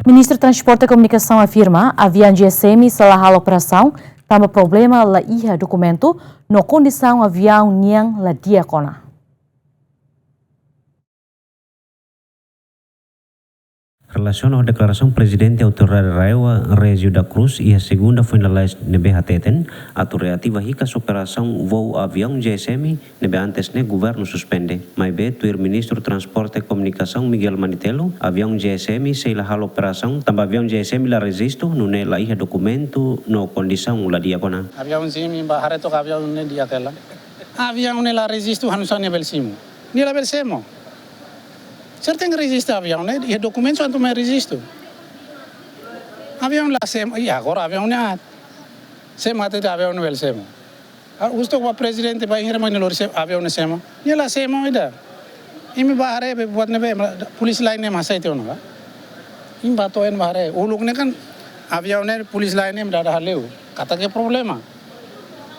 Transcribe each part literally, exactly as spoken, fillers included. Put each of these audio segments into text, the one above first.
Ministru Transporte Komunikasaun afirma aviaun GSM sei la halo operasaun tanba problema la iha dokumentu no kondisaun aviaun nian la di'ak ona. Relasiona ho deklarasaun Prezidente Autoridade RAEOA, Régio da Cruz, iha segunda foin lalais ne'ebé hateten atu reativa hikas operasaun voo aviaun GSM ne'ebé antes ne'e governu suspende. Maibé tuir Ministru Transporte Komunikasaun Miguel Manitelo, aviaun GSM sei la halo operasaun tanba aviaun GSM la rejistu, nune'e la iha dokumentu no kondisaun la di'ak ona. Aviaun GSM ba haree took aviaun ne'e di'ak hela. Aviaun ne'e la rejistu, hanusa nia bele simu. Nia la bele simu. Sira tenke rejista aviaun ne'e, iha dokumentu atu mai rejistu. Aviaun la simu, i agora aviaun ne'e aat. Simu até aviaun ne'e bele simu. Ah, husu ba prezidente ba iha ne'ebé nia lori simu, aviaun ne'e simu. Nia la simu ida. Imi ba haree be buat ne'ebé, ma, police line ne'e mak hasai tiha ona ba. Imi ba to'o iha ne'ebá haree. Uluk ne'e kan aviaun ne'e police line ne'e mak dada hale'u. Katak iha problema.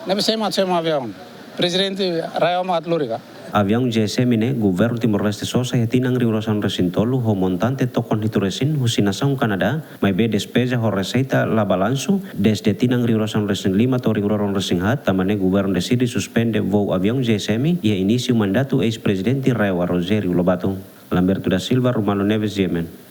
Ne'ebé simu atu simu aviaun. Prezidente RAEOA mak atu lori ka. Aviaun GSM ne'e, governu Timor-Leste sosa iha tinan rihun rua sanulu resin tolu ho montante tokon hitu resin husi nasaun Kanadá, maibé despeza ho reseita la balansu, dezde tinan rihun rua sanulu resin lima to'o rihun rua sanulu resin haat, tanba ne'e governu deside suspende voo aviaun GSM iha inísiu mandatu eis-prezidente RAEOA Rogério Lobato. Lamberto da Silva, Romano Neves, GMN.